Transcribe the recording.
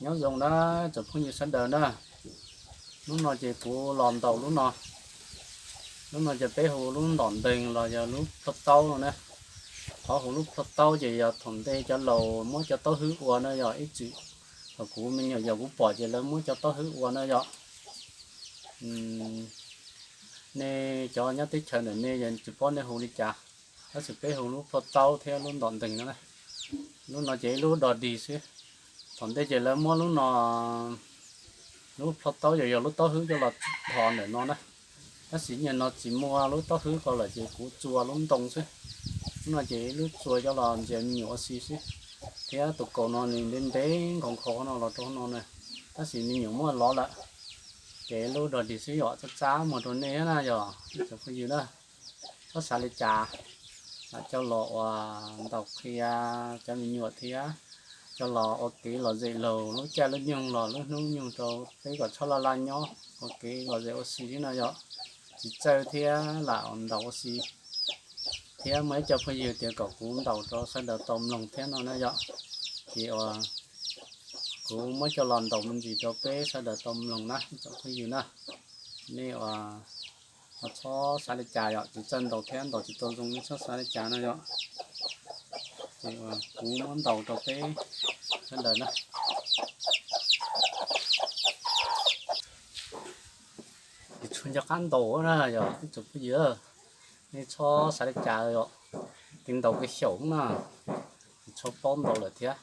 Nyob zoo na, tsoom phooj ywg sawv daws na. Hnub no ces kuv los ntaus lub no. Lub no ces peb hu lub ntom nteeg los yog lub plhuav taub no na. Qhov hu lub plhuav taub ces yog thaum ntej cov laus muab cov taub hwb ua na yog ib txwm. Thaum kuv me nyuam yaus kuv pom ces lawv muab cov taub hwb ua na yog. Nej cov nyob teb chaws ntawm nej tsis paub nej hu li cas, tab sis peb hu lub plhuav taub thiab lub ntom nteeg no na. Lub no ces ib lub dog dig xwb. Thaum ntej ces lawv muab lub no, lub plhuav taub yog yog lub taub hwb coj los dhos ntawm no na. Tab sis nyuag no tsis muaj lub taub hwb ko lawm ces kuv txua lub ntoo xwb. Lub no ces ib lub txua coj los ntxias me nyuam ua si xwb. Thiab tus kaus no nws ntev ntev nkhaus nkhaus no los rau no na, tab sis me nyuam muab lov lawm. Ces lub dog dig xwb yom, txab txab muag rau nej na yog ib tsoom phooj ywg na. Txhob xav li cas, lam coj los ua ntaus qhia cov me nyuam thiab coj los ua kev lom zem laug lub caij lub nyoog los lub hnub nyoog rau peb kom txhob laj laj nyob ua kev lom zem ua si xwb no yom. Tsis txawj thiab lam ntaus ua si. Thiab muaj ib co phooj ywg tias kom kuv ntaus rau sawv daws tau mloog thiab no na yom. Ces uas kuv muab coj los ntaus me ntsis rau peb sawv daws tau mloog na ib tsoom phooj ywg na. Nej uas txhob xav li cas yom, tsis txawj ntaus thiab ntaus tsis tau zoo nej txhob xav li cas no yom. Ces uas kuv muab ntaus rau peb sawv daws na. Ces tshuav nco qab ntaus na yog ib tsoom phooj ywg, nej txhob xav li cas yom. Kev ntaus kev xyaum na, tsis tshua paub ntaus lawm thiab.